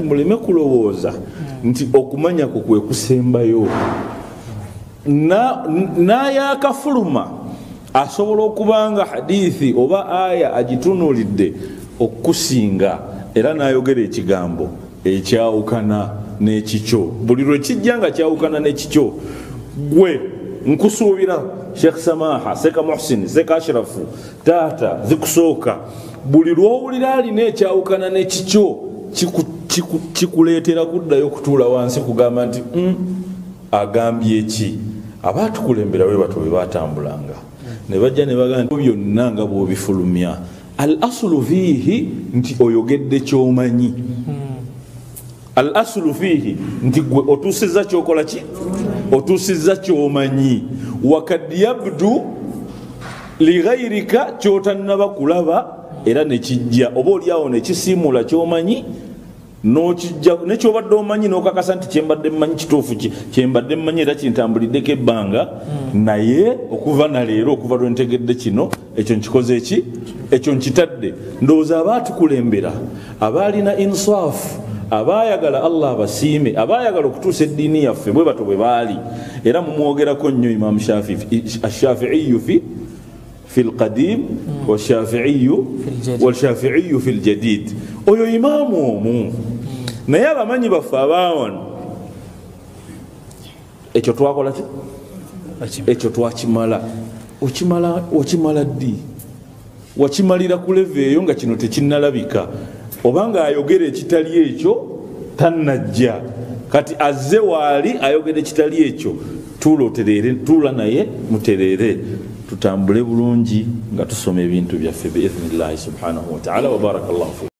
Muleme kulowooza nti okumanya kwo kwe kusembayo. N'ayakafuluma asobola okuba nga hadithi oba aya agitunuulidde okusinga, era n'ayogera ekigambo ekyawukana n'ekikyo. Buli lwe kijja nga kyawukana n'ekikyo, gwe nkusuubira Sheikh Samaha, Seka Muhsin, Seka Ashrafu, taata zikusooka, buli lw'owulira alina ekyawukana n'ekikyo kikuleetera kuddayo okutuula wansi kugamba nti agambye ki? Abaatukulembera bwe batyo bwe baatambulanga ne bajja ne bagamba nti byonna nga bw'obifulumya, al asulu fiihi nti oyogedde ky'omanyi, al asulu fiihi nti gwe otuusizza kyokola ki, otuusizza ky'omanyi. Wakad yabdu lighairika ky'otannaba kulaba, era nekijja oba oliawo nekisiimula ky'omanyi n'okijja nekyobadde omanyi n'okakasa nti kyembadde mmanyi kituufu, kyembadde mmanyi era kintambuliddeko ebbanga, naye okuva naleero, okuva lwe ntegedde kino, ekyo nkikoze ki, ekyo nkitadde. Ndowooza abaatukulembera abaalina insaafu, abaayagala Allah abasiime, abaayagala okutuusa eddiini yaffe, bwe bato bwe baali. Era mumwogerako nnyo Imaamu Ashafiiyu fi lqadim washafiiyu fi ljadid, oyo imaamu omu. Naye abamanyi baffe abaawano ekyo twakola ki? Ekyo twakimala. Okimala ddi? Wakimalira ku leva eyo nga kino tekinnalabika, obanga ayogera ekitali ekyo tannajja. Kati azze waali ayogera ekitali ekyo, tuula otereere, tuula naye mutereere, tutambule bulungi nga tusoma ebintu byaffe biidhnillahi subhanahu wataala. Wa barakallahu fikum.